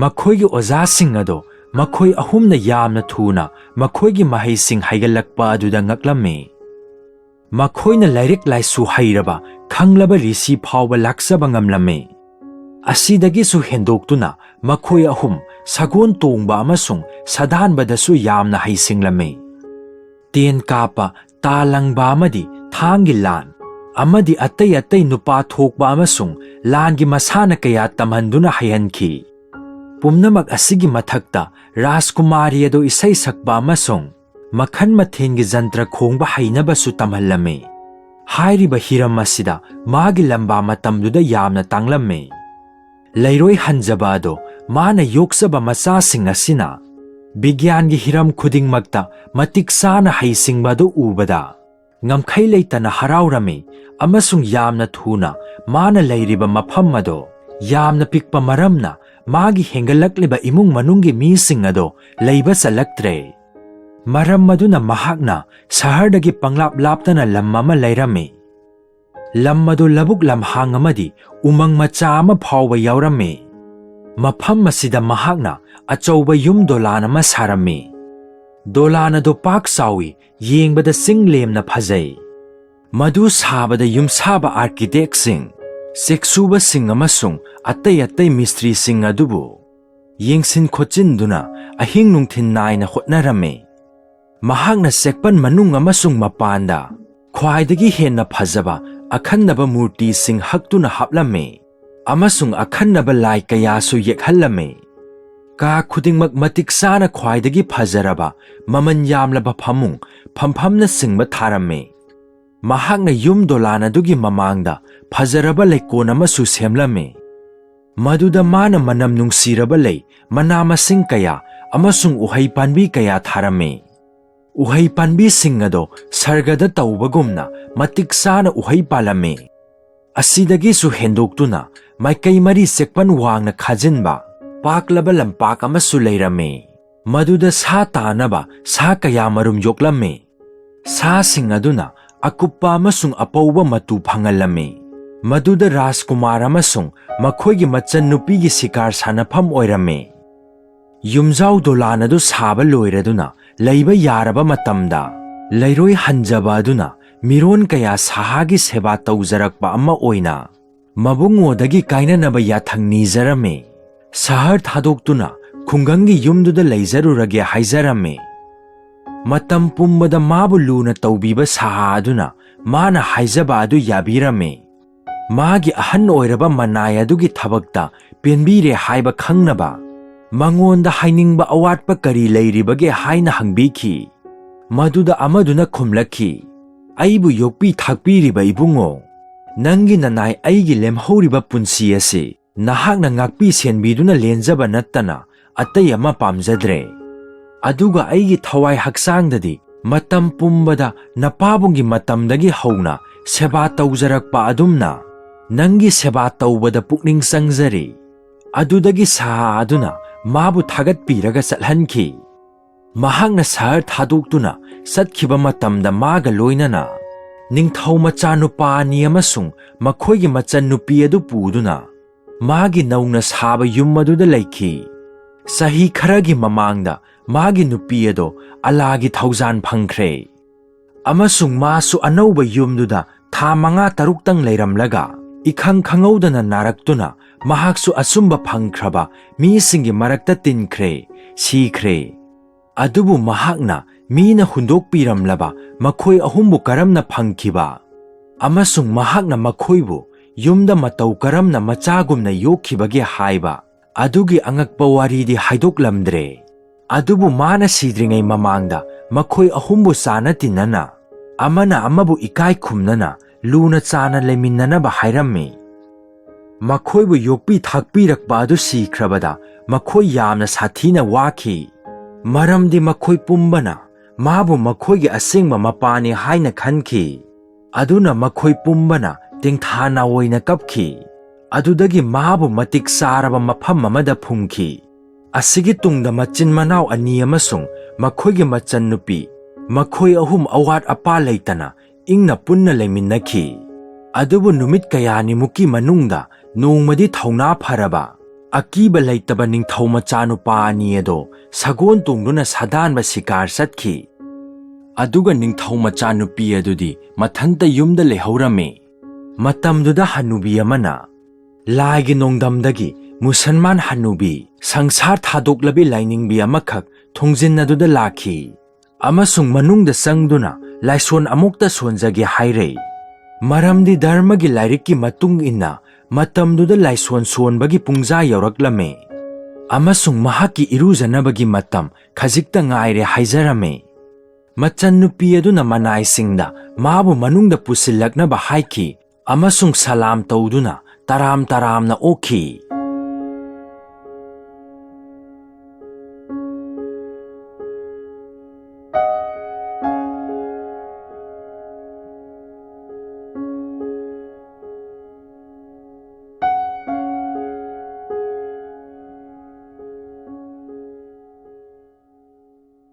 ꯃꯈꯣꯏꯒꯤ ꯑꯣꯖꯥꯁꯤꯡ ꯑꯗꯣ ꯃꯈꯣꯏ ꯑꯍꯨꯝꯅ ꯌꯥꯝꯅ ꯊꯨꯅ ꯃꯈꯣꯏꯒꯤ ꯃꯍꯩꯁꯤꯡ ꯍꯩꯒꯠꯂꯛꯄ ꯑꯗꯨꯗ ꯉꯛꯂꯝꯃꯤ꯫ ꯃꯈꯣꯏꯅ ꯂꯥꯏꯔꯤꯛ ꯂꯥꯏꯁꯨ ꯍꯩꯔꯕ ꯈꯪꯂꯕ ꯔꯤꯁꯤ ꯐꯥꯎꯕ ꯂꯥꯛꯆꯕ ꯉꯝꯂꯝꯃꯤ꯫ ꯑꯁꯤꯗꯒꯤꯁꯨ ꯍꯦꯟꯗꯣꯛꯇꯨꯅ ꯃꯈꯣꯏ ꯑꯍꯨꯝ ꯁꯒꯣꯜ ꯇꯣꯡꯕ ꯑꯃꯁꯨꯡ ꯁꯥꯗꯥꯟꯕꯗꯁꯨ ꯌꯥꯝꯅ ꯍꯩꯁꯤꯡꯂꯝꯃꯤ꯫ ꯇꯦꯟ ꯀꯥꯞꯄ, ꯇꯥ ꯂꯪꯕ ꯑꯃꯗꯤ ꯊꯥꯡꯒꯤ ꯂꯥꯟ ꯑꯃꯗꯤ ꯑꯇꯩ ꯑꯇꯩ ꯅꯨꯄꯥ ꯊꯣꯛꯄ ꯑꯃꯁꯨꯡ ꯂꯥꯟꯒꯤ ꯃꯁꯥꯟꯅ ꯀꯌꯥ ꯇꯝꯍꯟꯗꯨꯅ ꯍꯩꯍꯟꯈꯤ꯫ ꯄꯨꯝꯅꯃꯛ ꯑꯁꯤꯒꯤ ꯃꯊꯛꯇ ꯔꯥꯖꯀꯨꯃꯥꯔꯤ ꯑꯗꯨ ꯏꯁꯩ ꯁꯛꯄ ꯑꯃꯁꯨꯡ ꯃꯈꯜ ꯃꯊꯦꯜꯒꯤ ꯖꯟꯇ꯭ꯔ ꯈꯣꯡꯕ ꯍꯩꯅꯕꯁꯨ ꯇꯝꯍꯜꯂꯝꯃꯤ꯫ ꯍꯥꯏꯔꯤꯕ ꯍꯤꯔꯝ ꯑꯁꯤꯗ ꯃꯥꯒꯤ ꯂꯝꯕꯥ ꯃꯇꯝꯗꯨꯗ ꯌꯥꯝꯅ ꯇꯥꯡꯂꯝꯃꯤ꯫ ꯂꯩꯔꯣꯏ ꯍꯟꯖꯕ ꯑꯗꯣ ꯃꯥꯅ ꯌꯣꯛꯆꯕ ꯃꯆꯥꯁꯤꯡ ꯑꯁꯤꯅ ꯕꯤꯒ꯭ꯌꯥꯟꯒꯤ ꯍꯤꯔꯝ ꯈꯨꯗꯤꯡꯃꯛꯇ ꯃꯇꯤꯛ ꯆꯥꯅ ꯍꯩꯁꯤꯡꯕ ꯑꯗꯨ ꯎꯕꯗ ꯉꯝꯈꯩ ꯂꯩꯇꯅ ꯍꯔꯥꯎꯔꯝꯃꯤ ꯑꯃꯁꯨꯡ ꯌꯥꯝꯅ ꯊꯨꯅ ꯃꯥꯅ ꯂꯩꯔꯤꯕ ꯃꯐꯝ ꯑꯗꯣ ꯌꯥꯝꯅ ꯄꯤꯛꯄ ꯃꯔꯝꯅ ꯃꯥꯒꯤ ꯍꯦꯟꯒꯠꯂꯛꯂꯤꯕ ꯏꯃꯨꯡ ꯃꯅꯨꯡꯒꯤ ꯃꯤꯁꯤꯡ ꯑꯗꯣ ꯂꯩꯕ ꯆꯜꯂꯛꯇ꯭ꯔꯦ꯫ ꯃꯔꯝ ꯑꯗꯨꯅ ꯃꯍꯥꯛꯅ ꯁꯍꯔꯗꯒꯤ ꯄꯪꯂꯥꯞ ꯂꯥꯞꯇꯅ ꯂꯝ ꯑꯃ ꯂꯩꯔꯝꯃꯤ꯫ ꯂꯝ ꯑꯗꯨ ꯂꯧꯕꯨꯛ ꯂꯝꯍꯥꯡ ꯑꯃꯗꯤ ꯎꯃꯪ ꯃꯆꯥ ꯑꯃ ꯐꯥꯎꯕ ꯌꯥꯎꯔꯝꯃꯤ꯫ ꯃꯐꯝ ꯑꯁꯤꯗ ꯃꯍꯥꯛꯅ ꯑꯆꯧꯕ ꯌꯨꯝ ꯗꯣꯂꯥꯟ ꯑꯃ ꯁꯥꯔꯝꯃꯤ꯫ ꯗꯣꯂꯥꯟ ꯑꯗꯨ ꯄꯥꯛ ꯆꯥꯎꯏ, ꯌꯦꯡꯕꯗ ꯆꯤꯡ ꯂꯦꯝꯅ ꯐꯖꯩ꯫ ꯃꯗꯨ ꯁꯥꯕꯗ ꯌꯨꯝꯁꯥꯕ ꯑꯥꯔꯀꯤꯇꯦꯛꯁꯤꯡ, ꯆꯦꯛꯁꯨꯕꯁꯤꯡ ꯑꯃꯁꯨꯡ ꯑꯇꯩ ꯑꯇꯩ ꯃꯤꯁꯇ꯭ꯔꯤꯁꯤꯡ ꯑꯗꯨꯕꯨ ꯌꯦꯡꯁꯤꯟ ꯈꯣꯠꯆꯤꯟꯗꯨꯅ ꯑꯍꯤꯡ ꯅꯨꯡꯊꯤꯜ ꯅꯥꯏꯅ ꯍꯣꯠꯅꯔꯝꯃꯤ꯫ ꯃꯍꯥꯛꯅ ꯆꯦꯛꯄꯟ ꯃꯅꯨꯡ ꯑꯃꯁꯨꯡ ꯃꯄꯥꯟꯗ ꯈ꯭ꯋꯥꯏꯗꯒꯤ ꯍꯦꯟꯅ ꯐꯖꯕ ꯑꯈꯟꯅꯕ ꯃꯨꯔꯇꯤꯁꯤꯡ ꯍꯛꯇꯨꯅ ꯍꯥꯞꯂꯝꯃꯤ ꯑꯃꯁꯨꯡ ꯑꯈꯟꯅꯕ ꯂꯥꯏ ꯀꯌꯥꯁꯨ ꯌꯦꯛꯍꯜꯂꯝꯃꯤ꯫ ꯀꯥ ꯈꯨꯗꯤꯡꯃꯛ ꯃꯇꯤꯛ ꯆꯥꯅ ꯈ꯭ꯋꯥꯏꯗꯒꯤ ꯐꯖꯔꯕ, ꯃꯃꯜ ꯌꯥꯝꯂꯕ ꯐꯃꯨꯡ, ꯐꯝꯐꯝꯅꯆꯤꯡꯕ ꯊꯥꯔꯝꯃꯤ꯫ ꯃꯍꯥꯛꯅ ꯌꯨꯝ ꯗꯣꯂꯥꯟ ꯑꯗꯨꯒꯤ ꯃꯃꯥꯡꯗ ꯐꯖꯔꯕ ꯂꯩꯀꯣꯜ ꯑꯃꯁꯨ ꯁꯦꯝꯂꯝꯃꯤ, ꯃꯗꯨꯗ ꯃꯥꯅ ꯃꯅꯝ ꯅꯨꯡꯁꯤꯔꯕ ꯂꯩ, ꯃꯅꯥ ꯃꯁꯤꯡ ꯀꯌꯥ ꯑꯃꯁꯨꯡ ꯎꯍꯩ ꯄꯥꯝꯕꯤ ꯀꯌꯥ ꯊꯥꯔꯝꯃꯤ꯫ ꯎꯍꯩ ꯄꯥꯝꯕꯤꯁꯤꯡ ꯑꯗꯣ ꯁꯔꯒꯗ ꯇꯧꯕꯒꯨꯝꯅ ꯃꯇꯤꯛ ꯆꯥꯅ ꯎꯍꯩ ꯄꯥꯜꯂꯝꯃꯤ꯫ ꯑꯁꯤꯗꯒꯤꯁꯨ ꯍꯦꯟꯗꯣꯛꯇꯨꯅ ꯃꯥꯏꯀꯩ ꯃꯔꯤ ꯆꯦꯛꯄꯟ ꯋꯥꯡꯅ ꯈꯥꯖꯤꯟꯕ ꯄꯥꯛꯂꯕ ꯂꯝꯄꯥꯛ ꯑꯃꯁꯨ ꯂꯩꯔꯝꯃꯤ, ꯃꯗꯨꯗ ꯁꯥ ꯇꯥꯅꯕ ꯁꯥ ꯀꯌꯥ ꯃꯔꯨꯝ ꯌꯣꯛꯂꯝꯃꯤ꯫ ꯁꯥꯁꯤꯡ ꯑꯗꯨꯅ ꯑꯀꯨꯞꯄ ꯑꯃꯁꯨꯡ ꯑꯄꯧꯕ ꯃꯇꯨ ꯐꯪꯍꯜꯂꯝꯃꯤ꯫ ꯃꯗꯨꯗ ꯔꯥꯖꯀꯨꯃꯥꯔ ꯑꯃꯁꯨꯡ ꯃꯈꯣꯏꯒꯤ ꯃꯆꯟꯅꯨꯄꯤꯒꯤ ꯁꯤꯀꯥꯔ ꯁꯥꯟꯅꯐꯝ ꯑꯣꯏꯔꯝꯃꯤ꯫ ꯌꯨꯝꯖꯥꯎ ꯗꯣꯂꯥꯟ ꯑꯗꯨ ꯁꯥꯕ ꯂꯣꯏꯔꯗꯨꯅ ꯂꯩꯕ ꯌꯥꯔꯕ ꯃꯇꯝꯗ, ꯂꯩꯔꯣꯏ ꯍꯟꯖꯕ ꯑꯗꯨꯅ ꯃꯤꯔꯣꯟ ꯀꯌꯥ ꯁꯍꯥꯒꯤ ꯁꯦꯕꯥ ꯇꯧꯖꯔꯛꯄ ꯑꯃ ꯑꯣꯏꯅ ꯃꯕꯨꯡꯉꯣꯗꯒꯤ ꯀꯥꯏꯅꯅꯕ ꯌꯥꯊꯪ ꯅꯤꯖꯔꯝꯃꯤ꯫ ꯁꯍꯔ ꯊꯥꯗꯣꯛꯇꯨꯅ ꯈꯨꯡꯒꯪꯒꯤ ꯌꯨꯝꯗꯨꯗ ꯂꯩꯖꯔꯨꯔꯒꯦ ꯍꯥꯏꯖꯔꯝꯃꯤ꯫ ꯃꯇꯝ ꯄꯨꯝꯕꯗ ꯃꯥꯕꯨ ꯂꯨꯅ ꯇꯧꯕꯤꯕ ꯁꯍꯥ ꯑꯗꯨꯅ ꯃꯥꯅ ꯍꯥꯏꯖꯕ ꯑꯗꯨ ꯌꯥꯕꯤꯔꯝꯃꯤ꯫ ꯃꯥꯒꯤ ꯑꯍꯟ ꯑꯣꯏꯔꯕ ꯃꯅꯥꯏ ꯑꯗꯨꯒꯤ ꯊꯕꯛꯇ ꯄꯦꯟꯕꯤꯔꯦ ꯍꯥꯏꯕ ꯈꯪꯅꯕ ꯃꯉꯣꯟꯗ ꯍꯥꯏꯅꯤꯡꯕ ꯑꯋꯥꯠꯄ ꯀꯔꯤ ꯂꯩꯔꯤꯕꯒꯦ ꯍꯥꯏꯅ ꯍꯪꯕꯤꯈꯤ꯫ ꯃꯗꯨꯗ ꯑꯃꯗꯨꯅ ꯈꯨꯝꯂꯛꯈꯤ, "ꯑꯩꯕꯨ ꯌꯣꯛꯄꯤ ꯊꯥꯛꯄꯤꯔꯤꯕ ꯏꯕꯨꯡꯉꯣ, ꯅꯪꯒꯤ ꯅꯅꯥꯏ ꯑꯩꯒꯤ ꯂꯦꯝꯍꯧꯔꯤꯕ ꯄꯨꯟꯁꯤ ꯑꯁꯤ ꯅꯍꯥꯛꯅ ꯉꯥꯛꯄꯤ ꯁꯦꯟꯕꯤꯗꯨꯅ ꯂꯦꯟꯖꯕ ꯅꯠꯇꯅ ꯑꯇꯩ ꯑꯃ ꯄꯥꯝꯖꯗ꯭ꯔꯦ꯫ ꯑꯗꯨꯒ ꯑꯩꯒꯤ ꯊꯋꯥꯏ ꯍꯛꯆꯥꯡꯗꯗꯤ ꯃꯇꯝ ꯄꯨꯝꯕꯗ ꯅꯄꯥꯕꯨꯡꯒꯤ ꯃꯇꯝꯗꯒꯤ ꯍꯧꯅ ꯁꯦꯕꯥ ꯇꯧꯖꯔꯛꯄ ꯑꯗꯨꯝꯅ ꯅꯪꯒꯤ ꯁꯦꯕꯥ ꯇꯧꯕꯗ ꯄꯨꯛꯅꯤꯡ ꯆꯪꯖꯔꯤ"꯫ ꯑꯗꯨꯗꯒꯤ ꯁꯍꯥ ꯑꯗꯨꯅ ꯃꯥꯕꯨ ꯊꯥꯒꯠꯄꯤꯔꯒ ꯆꯠꯍꯟꯈꯤ꯫ ꯃꯍꯥꯛꯅ ꯁꯍꯔ ꯊꯥꯗꯣꯛꯇꯨꯅ ꯆꯠꯈꯤꯕ ꯃꯇꯝꯗ ꯃꯥꯒ ꯂꯣꯏꯅꯅ ꯅꯤꯡꯊꯧ ꯃꯆꯥꯅꯨꯄꯥ ꯑꯅꯤ ꯑꯃꯁꯨꯡ ꯃꯈꯣꯏꯒꯤ ꯃꯆꯟꯅꯨꯄꯤ ꯑꯗꯨ ꯄꯨꯗꯨꯅ ꯃꯥꯒꯤ ꯅꯧꯅ ꯁꯥꯕ ꯌꯨꯝ ꯑꯗꯨꯗ ꯂꯩꯈꯤ꯫ ꯆꯍꯤ ꯈꯔꯒꯤ ꯃꯃꯥꯡꯗ ꯃꯥꯒꯤ ꯅꯨꯄꯤ ꯑꯗꯣ ꯑꯂꯥꯒꯤ ꯊꯧꯖꯥꯟ ꯐꯪꯈ꯭ꯔꯦ꯫ ꯑꯃꯁꯨꯡ ꯃꯥꯁꯨ ꯑꯅꯧꯕ ꯌꯨꯝꯗꯨꯗ ꯊꯥ ꯃꯉꯥ ꯇꯔꯨꯛꯇꯪ ꯂꯩꯔꯝꯂꯒ ꯏꯈꯪ ꯈꯪꯍꯧꯗꯅ ꯅꯥꯔꯛꯇꯨꯅ ꯃꯍꯥꯛꯁꯨ ꯑꯆꯨꯝꯕ ꯐꯪꯈ꯭ꯔꯕ ꯃꯤꯁꯤꯡꯒꯤ ꯃꯔꯛꯇ ꯇꯤꯟꯈ꯭ꯔꯦ, ꯁꯤꯈ꯭ꯔꯦ꯫ ꯑꯗꯨꯕꯨ ꯃꯍꯥꯛꯅ ꯃꯤꯅ ꯍꯨꯟꯗꯣꯛꯄꯤꯔꯝꯂꯕ ꯃꯈꯣꯏ ꯑꯍꯨꯝꯕꯨ ꯀꯔꯝꯅ ꯐꯪꯈꯤꯕ ꯑꯃꯁꯨꯡ ꯃꯍꯥꯛꯅ ꯃꯈꯣꯏꯕꯨ ꯌꯨꯝꯗ ꯃꯇꯧ ꯀꯔꯝꯅ ꯃꯆꯥꯒꯨꯝꯅ ꯌꯣꯛꯈꯤꯕꯒꯦ ꯍꯥꯏꯕ ꯑꯗꯨꯒꯤ ꯑꯉꯛꯄ ꯋꯥꯔꯤꯗꯤ ꯍꯥꯏꯗꯣꯛꯂꯝꯗ꯭ꯔꯦ꯫ ꯑꯗꯨꯕꯨ ꯃꯥꯅ ꯁꯤꯗ꯭ꯔꯤꯉꯩ ꯃꯃꯥꯡꯗ ꯃꯈꯣꯏ ꯑꯍꯨꯝꯕꯨ ꯆꯥꯅ ꯇꯤꯟꯅꯅ, ꯑꯃꯅ ꯑꯃꯕꯨ ꯏꯀꯥꯏ ꯈꯨꯝꯅꯅ ꯂꯨꯅ ꯆꯥꯅ ꯂꯩꯃꯤꯟꯅꯅꯕ ꯍꯥꯏꯔꯝꯃꯤ꯫ ꯃꯈꯣꯏꯕꯨ ꯌꯣꯛꯄꯤ ꯊꯥꯛꯄꯤꯔꯛꯄ ꯑꯗꯨ ꯁꯤꯈ꯭ꯔꯕꯗ ꯃꯈꯣꯏ ꯌꯥꯝꯅ ꯁꯥꯊꯤꯅ ꯋꯥꯈꯤ, ꯃꯔꯝꯗꯤ ꯃꯈꯣꯏ ꯄꯨꯝꯕꯅ ꯃꯥꯕꯨ ꯃꯈꯣꯏꯒꯤ ꯑꯁꯦꯡꯕ ꯃꯄꯥꯅꯤ ꯍꯥꯏꯅ ꯈꯟꯈꯤ꯫ ꯑꯗꯨꯅ ꯃꯈꯣꯏ ꯄꯨꯝꯕꯅ ꯇꯦꯡꯊꯥ ꯅꯥꯑꯣꯏꯅ ꯀꯞꯈꯤ꯫ ꯑꯗꯨꯗꯒꯤ ꯃꯥꯕꯨ ꯃꯇꯤꯛ ꯆꯥꯔꯕ ꯃꯐꯝ ꯑꯃꯗ ꯐꯨꯝꯈꯤ꯫ ꯑꯁꯤꯒꯤ ꯇꯨꯡꯗ ꯃꯆꯤꯟ ꯃꯅꯥꯎ ꯑꯅꯤ ꯑꯃꯁꯨꯡ ꯃꯈꯣꯏꯒꯤ ꯃꯆꯟꯅꯨꯄꯤ, ꯃꯈꯣꯏ ꯑꯍꯨꯝ ꯑꯋꯥꯠ ꯑꯄꯥ ꯂꯩꯇꯅ ꯏꯪꯅ ꯄꯨꯟꯅ ꯂꯩꯃꯤꯟꯅꯈꯤ꯫ ꯑꯗꯨꯕꯨ ꯅꯨꯃꯤꯠ ꯀꯌꯥꯅꯤꯃꯨꯛꯀꯤ ꯃꯅꯨꯡꯗ ꯅꯣꯡꯃꯗꯤ ꯊꯧꯅꯥ ꯐꯔꯕ, ꯑꯀꯤꯕ ꯂꯩꯇꯕ ꯅꯤꯡꯊꯧ ꯃꯆꯥꯅꯨꯄꯥ ꯑꯅꯤ ꯑꯗꯣ ꯁꯒꯣꯜ ꯇꯣꯡꯗꯨꯅ ꯁꯥꯗꯥꯟꯕ ꯁꯤꯀꯥꯔ ꯆꯠꯈꯤ꯫ ꯑꯗꯨꯒ ꯅꯤꯡꯊꯧ ꯃꯆꯥꯅꯨꯄꯤ ꯑꯗꯨꯗꯤ ꯃꯊꯟꯇ ꯌꯨꯝꯗ ꯂꯩꯍꯧꯔꯝꯃꯤ꯫ ꯃꯇꯝꯗꯨꯗ ꯍꯅꯨꯕꯤ ꯑꯃꯅ ꯂꯥꯏꯒꯤ ꯅꯣꯡꯗꯝꯗꯒꯤ ꯃꯨꯁꯜꯃꯥꯟ ꯍꯅꯨꯕꯤ, ꯁꯪꯁꯥꯔ ꯊꯥꯗꯣꯛꯂꯕꯤ ꯂꯥꯏꯅꯤꯡꯕꯤ ꯑꯃꯈꯛ ꯊꯣꯡꯖꯤꯟ ꯑꯗꯨꯗ ꯂꯥꯛꯈꯤ꯫ ꯑꯃꯁꯨꯡ ꯃꯅꯨꯡꯗ ꯆꯪꯗꯨꯅ ꯂꯥꯏꯁꯣꯟ ꯑꯃꯨꯛꯇ ꯁꯣꯟꯖꯒꯦ ꯍꯥꯏꯔꯦ꯫ ꯃꯔꯝꯗꯤ ꯙꯔꯃꯒꯤ ꯂꯥꯏꯔꯤꯛꯀꯤ ꯃꯇꯨꯡ ꯏꯟꯅ ꯃꯇꯝꯗꯨꯗ ꯂꯥꯏꯁꯣꯟ ꯁꯣꯟꯕꯒꯤ ꯄꯨꯡꯖꯥ ꯌꯧꯔꯛꯂꯝꯃꯦ꯫ ꯑꯃꯁꯨꯡ ꯃꯍꯥꯛꯀꯤ ꯏꯔꯨꯖꯅꯕꯒꯤ ꯃꯇꯝ ꯈꯖꯤꯛꯇ ꯉꯥꯏꯔꯦ ꯍꯥꯏꯖꯔꯝꯃꯦ꯫ ꯃꯆꯟꯅꯨꯄꯤ ꯑꯗꯨꯅ ꯃꯅꯥꯏꯁꯤꯡꯗ ꯃꯥꯕꯨ ꯃꯅꯨꯡꯗ ꯄꯨꯁꯤꯜꯂꯛꯅꯕ ꯍꯥꯏꯈꯤ꯫ ꯑꯃꯁꯨꯡ ꯁꯂꯥꯝ ꯇꯧꯗꯨꯅ ꯇꯔꯥꯝ ꯇꯔꯥꯝꯅ ꯑꯣꯛꯈꯤ꯫